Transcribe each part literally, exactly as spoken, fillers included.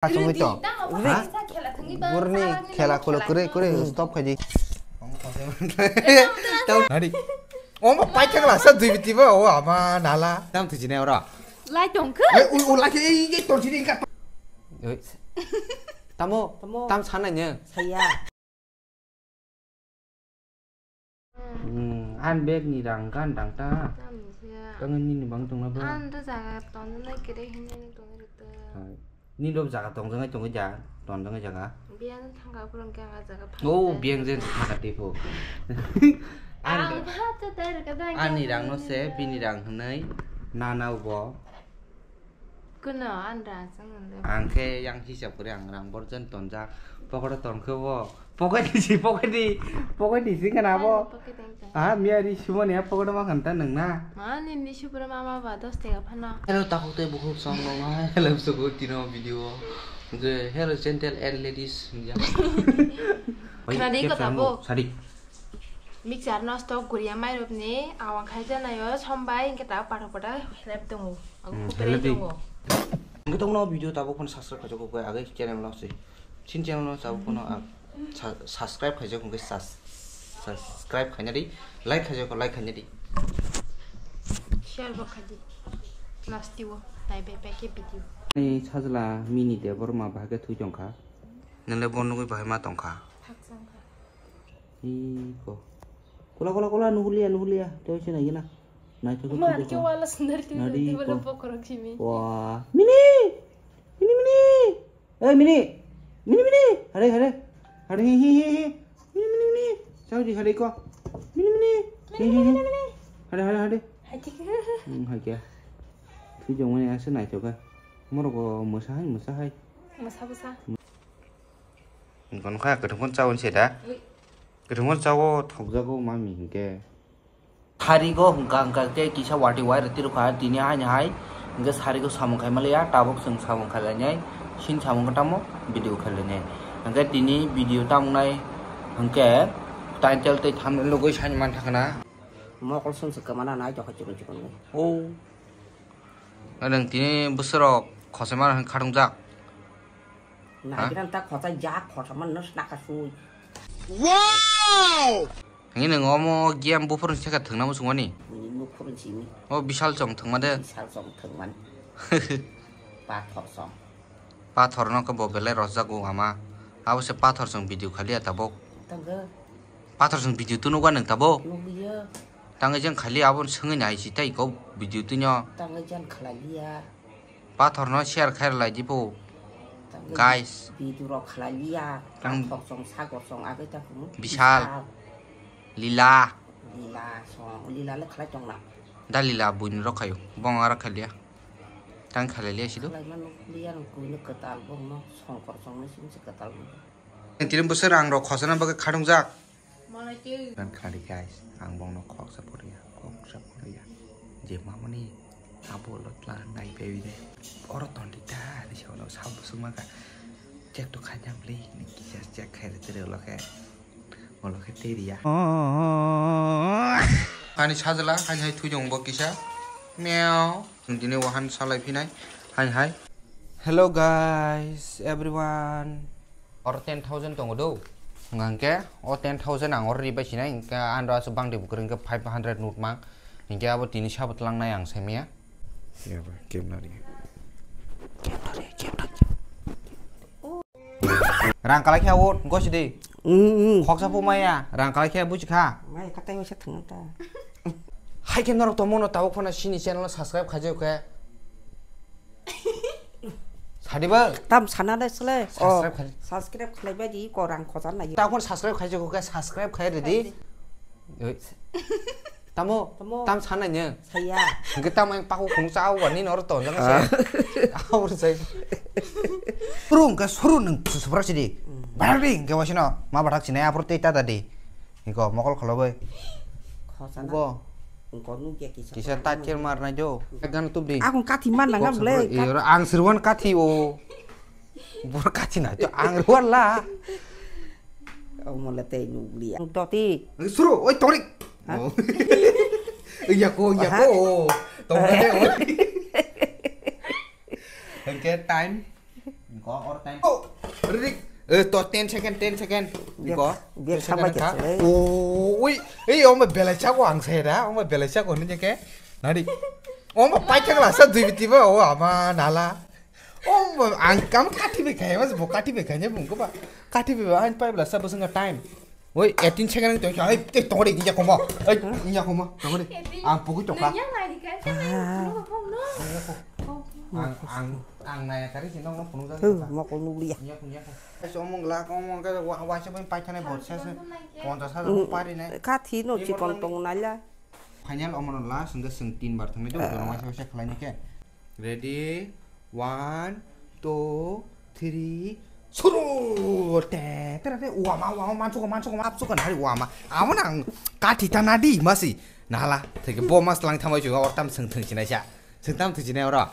Kachungwi tong. Ha? Borni khela kholo kwrwi kwrwi stop khaidi. Nari. Omo paithak lasa dui biti ba o ama nala. Tam thijine oro. Lai tongkha. Ai u u lai ei ei tong sini ka. Oi. Tamo. Tamo. Tam sanai ne. Saya. Hmm, an bag ni rang gan dang ta. Tamo siya. Kang ni ni bang tong na ba. An to jaga ton na kere hini ni ton rito. Hai. Ni rok jaga tong jang tong ja, ton jang jaga. Biang thangka purung kya jaga. Oh, biang jen thangka tipo. An. Ani rang no se, bini rang hwnwi nana bo. Kuno an rang sang nang. Ang khe yang hisab kore ang rang borjan tonjak. Pokora ton khe bo. Pocket ni si, pocket ni, pocket ni si kana bo. Ah, miya ri sumo ne pocket ma khanta nang na. Ma ni ni supra mama ba dos tega phano. Hello, takhuk tei bukhuk song no ma. Hello, sugo tino video. Ge, hello, gentle and ladies. Khna di kota bo. Sadi. Mixer no stock guriya mai rupni awang khai janayo sombai hingke ta pathak pathak help tongo. Ang help di. Hingke tongno video tabuk phano subscribe khaijak kok bai agoi channel no se. Chin channel no tabuk phano subscribe khaijak hingke subscribe khaina di, like khaijak like khaina di. Share bo khaidi. Last wo tai bai bai ke video. Ni sajla mini de borma bahai ke thui tongkha. Nele bo nugui bahai ma tongkha. Iko. Kola, kola, kola, nuhulia, nuhulia. Tei se naigena. Naithogo. Ma, tei ani ke wala sundari tei nadi tei wala ko. Bokorok simi. Wah. Mini! Mini, mini! Eh, mini! Mini, mini! Hare, hare. Hare, hi, hi, hi, hi. Mini, mini, mini. Saudi hare ko. Mini, mini. Hi, hi, hi. Hare, hare, hare. Hai thik. Hmm, hai kya. Thui jong mani asa naithoga. Morogo mosa hai, mosa hai. Mosa, mosa. Hwnkhe nokha kwthwngphano chawi se da? Ui. Kwthwngphano chawo thokjago mami hinkhe. Tharigo hwnkha hwnkha khe kisa watwi wai rwtwi rwkha tini haini hai. Hinkhe sarigo samung khai manliya, tabuk chwng samung khailainai, sini samung khe tamo video khailainai. Hinkhe tini video tamnai hinkhe title tei thumbnail nugwi saini manthakna. Mokol songchwk kwmana nai tokha chikon chikon nai. O. Nwng tini bwswrok khosema khatungjak. Naigiran ta khochai jak khosa man no snaka sui. Wow! Hwnwi nwng omo game buphuruni seka thwngna muchungmani? Nini buphuruni simi. O bisal chong thwngma de. Bisal chong thwngmani. Pathor chong. Pathor no khe bo belai rojak o ama. Abo se pathor chong video khaliya tabuk. Tanggo. Pathor chong video tunugo nwng tabuk. Nugliya. Tangwi jang khaliya abo swngwi nai si tai ko video tunyo. Tangwi jang khalaliya. Pathor no share khai rwlai di bo. Tangwi guys. Video rok khalaliya. Tang pathor chong sagor chong agwi ta kumu. Bisal. Bisal. Lila. Lila song, lila le khalai tong na. Da lila buini rok khayo. Bong ara khaliya. Tang khalaliya sido. Khalai manu liya rok kuino kwtal bong no songkor chong no sim se kwtal. Tini bwswk rang rok khosana bagwi khatungjak. Gan khadi guys, ang bongno khoksa poriya, khoksa poriya. Je mamani abo lotla nai baby de. Oro tondi ta ni sa ulo sa busuk maka. Check to khajam le, ni kisa check khai re tere ulo khe. Ulo khe teriya. Ani sajla, hai hai thui jong bo kisa. Meow. Chwng tini wahan salai phinai. Hai hai. Hello guys, everyone. Or ten thousand tongo do. Hwnkhe o ten thousand ang or ribai sinai, hwnkhe andro aswk bangdi bukur hwnkhe five hundred note mang. Hwnkhe abo tini sabo tlangnai ang saimaya. Yaba, game nari. Game nari, game nari. Rang kalai khe o, gosidi. Mm, mm. Khoksa phu maya, rang kalai khe buji kha. Mai katai waisa thang ta. Hai khe norok tongmo no tabuk phano sini channel no subscribe khaijak khe. Sadi ba? Tam sana le sele. Subscribe khai. Subscribe khlai bai di ko rang khosa nai. Ta phone subscribe khaijak khe subscribe khai redi. Oi. Tamo, tamo. Tam sanai ne? Saya. Hingke tamo yang paku kung chao wani nor to jang se. Aur sai. Purung ke suru nang supra sidi. Barak di hingke wasino. Ma barak sini apur te ta tadi. Hingko mokol kholo bai. Khosana. Go. Hingko nu ke kisa. Kisa ta kir mar nai jo. Gan tup di. Aku kathi man nang am le. Ang sirwan kathi o. Bor kachi na to ang ruan la. Omo le tei nukliya. Ang toti. Suru, oi torik. Ha? Oh. Iya ko, iya ko. Tong de oi. Hingke time. Ko or time. Oh, rik. Eh, to ten second, ten second. Biak, Iko. Biak ten second sama kha. Kecil, eh. Oh, ui. Eh, oma belai chago ang saya da. Oma belai chago ni ke. Nadi. Oma pai thang la sa dui biti ba. Oh, ama nala. Oma ang kam kati be khai mas bo kati be khai ne bung ko ba. Kati be ba ang pai bla sa bo sanga time. Oi, eighteen second tong kha. Ei, te tong de, iya koma. Ei, iya koma. Tong de. Ang pugui tong kha. Nanya ngai di kan, kan nanya, Ah. Ang, ang, ang naya kari sih, nong, nong, penuh dah. Huh, mau kau nuli ya. Iya, iya. Eh, so, omong la, omong ka, wa, wa, siapa yang pakai nih, bot, saya, saya, kontra saya, Hmm, pari nih. Kathi no Ini chikon mau tong nala. Final omong la, sehingga seng tin bar tong nih, tuh, udah, wa, siapa, siapa, kelanya, ke. Ready? One, two, three, suru! Te, te, te, wama, wama, mansuka, mansuka, mansuka, nari wama. Amo nang kati ta nadi masi. Nala, theke bo mas lang thamai chuga or tam seng theng sinai sa. Seng tam theng sinai ora.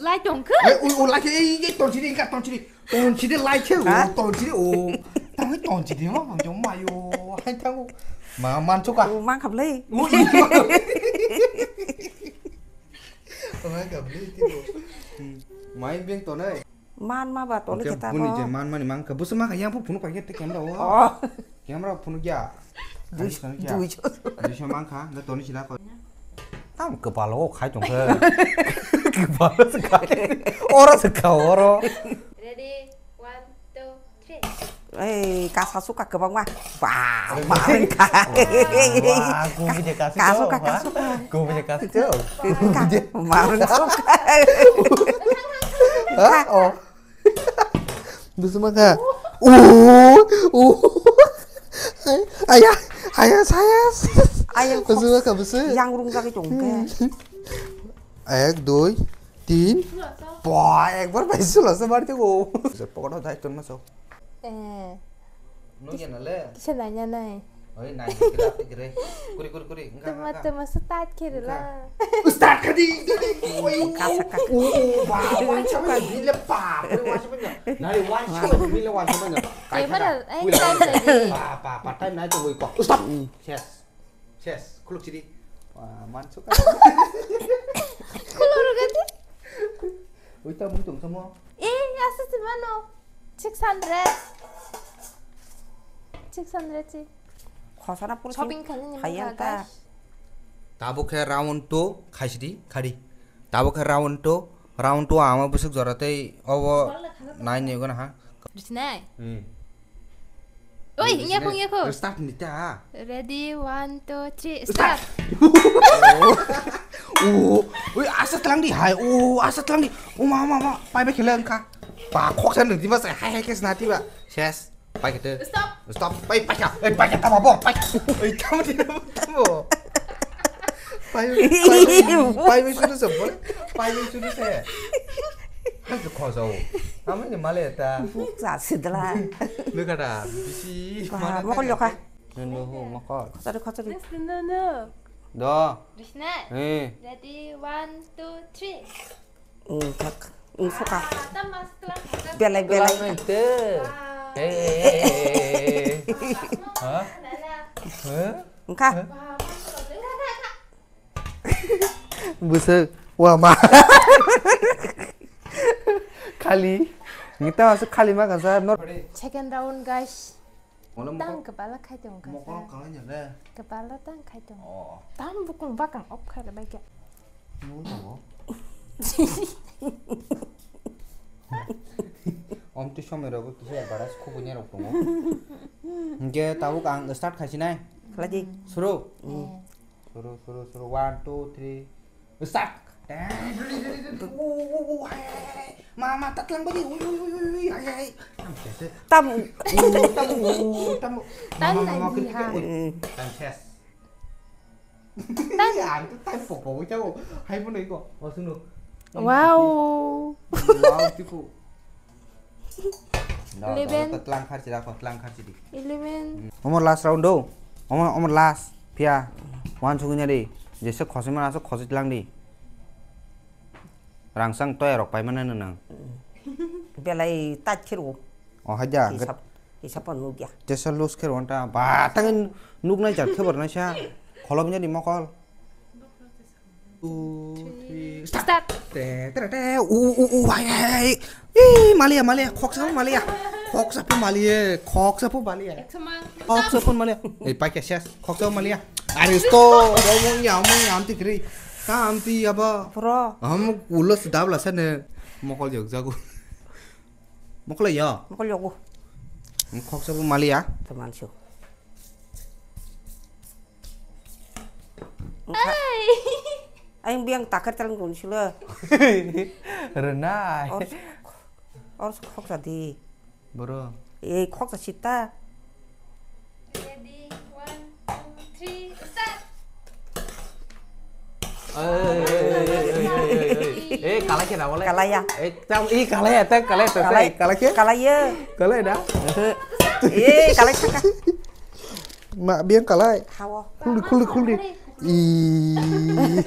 Lai tong khe? Lai, ui, ui, lai khe, ei, ei, ton sini, ka ton sini. Ton sini lai khe, o, Ha? Ton sini, o. Tang ton sini ma, bang jong mayo, hai tang. Ma, mansuka. O, mang khap lai. Ui, ui. Mai beng tonai. Man ma ba tone Oke, kita buni bo. Je man mani mangka. Busu mangka yang pun phunu pakai te camera o. Oh. Camera phunu kya? Dui, Phunu kya? Dui. Dui so mangka, ga toni sila ko. Tam kepala o khai tong ke. Kepala se khai. Oro se khai oro. Ready, one, two, three. Eh, kasa suka kebang mah. Wah, mareng ka. Wah, kubi je kasu Kasu tuh, ka, wah. Kasu ka. Kubi je kasu tuh. Ka, mareng suka. Hah? Oh. Busu mangka. Uh, uh. Ayah, ayah saya. Ayah, Busu mangka, busu. Yang rung jagi chong ke. Ek, dui, tin. Ba, ekbar bai sulo se mari tiko. Pokono dai ton maso. Eh. Nung ya nale. Kisa nanya nai. Oi, nai kira kira. Kuri, kuri, kuri. Engka, Tuma, engka. Tuma start kiri Engka. La. Start kadi. Oi, Kasa, kasa. Oh, oh, ba, wan sama ni le pa. Oi, wan sama ni. Nai, wan sama ni le wan sama ni. Kai Camera, kada. Eh, Wih, time lagi. Pa, pa, pa, time nai tu wih kok. Stop. Yes. Ses, khuluk sidi. Wah, mansuk. Khuluk rwgadi. Ui, ta mung tong samo. Eh, asa si mano. Six hundred. Six hundred si. Khosana pur Shopping khaini ni hayang mangkha, ta. Guys. Tabuk khe round two khaisidi, khadi. Tabuk khe round two, round two ama busuk jora tei obo nai ni gona ha. Risinai. Hmm. Oi, ini aku, ini aku. Start ni ta. Ready, one, two, three, start. Oh, oi, asa telang di, hai, oh, asa telang di. Oh, ma, ma, ma, pai bai khela engka. Pa, khok san di ba, hai, hai, kes nati ba. Ses, pai kete. Stop. Stop, pai, pai ka, eh, pai ka, tama bo, pai. Oi, tama di, tama, tama. Pai, pai, pai, pai, sunu se, bole. Pai, pai, sunu se. Hai, tu khoso. Tama ni male ta. Buk sa sidla. Lu kada, bisi. Wah, mana mokol ta. Lokha. Nunu hu mokol. Khosari, khosari. Next, no, no. Do. Krishna. Eh. Ready, one, two, three. Hmm, thak. Hmm, suka. Ah, tam mas kelang. Belai, belai. Kelang itu. Wow. Eh, eh, eh, eh, eh. Hah? Nana. Hah? Engka. Hah? Wow, mas kelang. Enggak, enggak, enggak. Busuk. Wah, ma. Khali. Ngita masuk khali ma kasa. Not. Second round, guys. Tang kebala khai tong kasa. Mokol kalai nya le. Kebala tang khai tong. Oh. Tam bukung bakang op khai le bai kya. Nung tong. Om tu somero bo kisa bara khubuni rok tongo. Hingke tabuk ang start khai sinai. Lagi. Suru. Hmm. Suru, suru, suru. One, two, three. Start. Oh, oh, oh, hai, hai, hai. Ma, ma, tatlang badi. Ui, ui, ui, ui, ui, hai, hai, hai. Tam. Oh, tam, oh, tam. Tan Mama, mama, lagi kritik, ha. Ui. Tan ses. Tan. Ya, itu tan popo, jauh. Hai pun iko. Oh, sunu. Wow. Wow, tipu. No, eleven. Tlang kharchi rakho, tlang kharchi di. Eleven. Hmm. Omor last round do. Omor, omor last. Phiya. Wan sugui nari. Jesa khosoi mana so khosoi tlang di. Rangsang toya rok pai mana nang. Belai tat khiru. Oh, haja. Hisap, hisap pon nugya. Jesa lose khiru anta. Ba, tangin nugnai jat khebar naisa. Kholom jadi mokol. Two, three, start. Start. Te, te, te, u, u, u, hai, hai, hai. Ih, maliya, maliya, khoksa pun maliya. Khoksa pun maliya, khoksa pun maliya. Ekso mang. Khoksa pun maliya. Ei, paikha ses. Khoksa pun maliya. Are sto, bo mung ya, mung ya, amti kri. Ka amti ya ba. Bro. Am ulo sedap la sene. Mokol jog jago. Mokol ya. Mokol yogo. Khoksa pun maliya. Teman su. Ai. Ayang biang takar talang dong sila. Renai. Or, or khoksa di. Bro. Eh, khoksa sita. Ready, one, two, three, start. Eh, kalai khe na bole? Kalai ya. Eh, tam, ih, kalai ya, tak kalai, tak kalai. Kalai khe? Kalai ya. Kalai da? Eh, kalai saka. Ma, biang kalai. Hawa. Khuldi, khuldi, khuldi. Ih.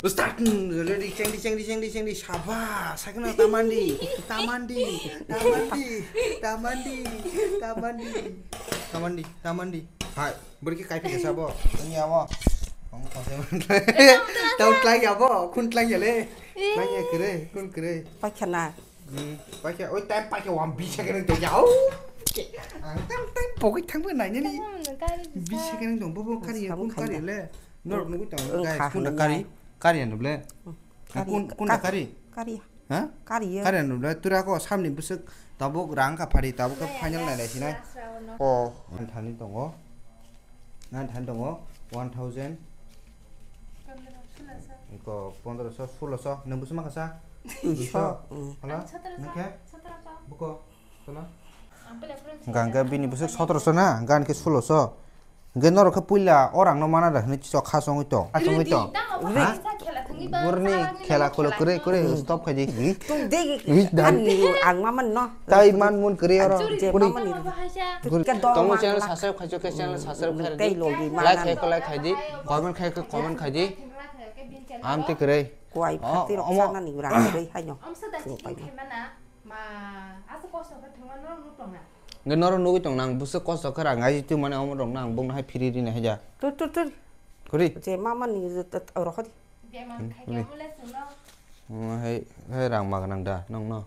Start. Ready, chengdi, chengdi, chengdi, chengdi. Shabas. Sakno tamandi. Tamandi. Tamandi. Tamandi. Tamandi. Tamandi. Tamandi. Hai. Bwrwi khe kaiphikha sabo. Wngya abo. Tau tlai abo. Khun tlai ya le. Tlai ya kre. Khun kre. Paikha na. Hmm, paikha, oi, time paikha, wam bisa kene tong ya. Oh. Ang tam time pokok thangba nainani. Bisa kene tong, bobo kari ya, kun kari le. Nor nugui tong, guys, kun kari, kari anu ble. Kun, kun kari. Kari. Ha? Kari ya. Kari anu ble, tura ko samni busuk tabuk rang ka phari, tabuk ka final nai nai sinai. Oh, thani tongo. Ngan than tongo one thousand. Ko pondroso, sulosho, nang busu makasa? Duiso. Hala? Nang khe? Buko. Hala? Gangga bini busu sotrosho na, gan khe sulosho. Ge norok khe puila orang no mana da hini chok kha songwi to. Kha songwi to. Ha? Burni khela kholo kre kre stop khaji. Tung degi. Ih, dan. Ani ang maman no. Tai man mun kre oro. Je maman ni. Tongo channel subscribe khajo khe channel subscribe khai di. Tei logi. Like khai ko like khai di. Comment khai ko comment khai di. Am te kre. Kuai phatir omo sana ni rang kre haino. Nge noro nugui tong nang busu kosto khe rang ai tu mane omo rok nang bung hai phiri ri nai haja. Tur tur tur. Kuri. Je maman ni oro khodi. Hai, hai rang magnang da, nong no.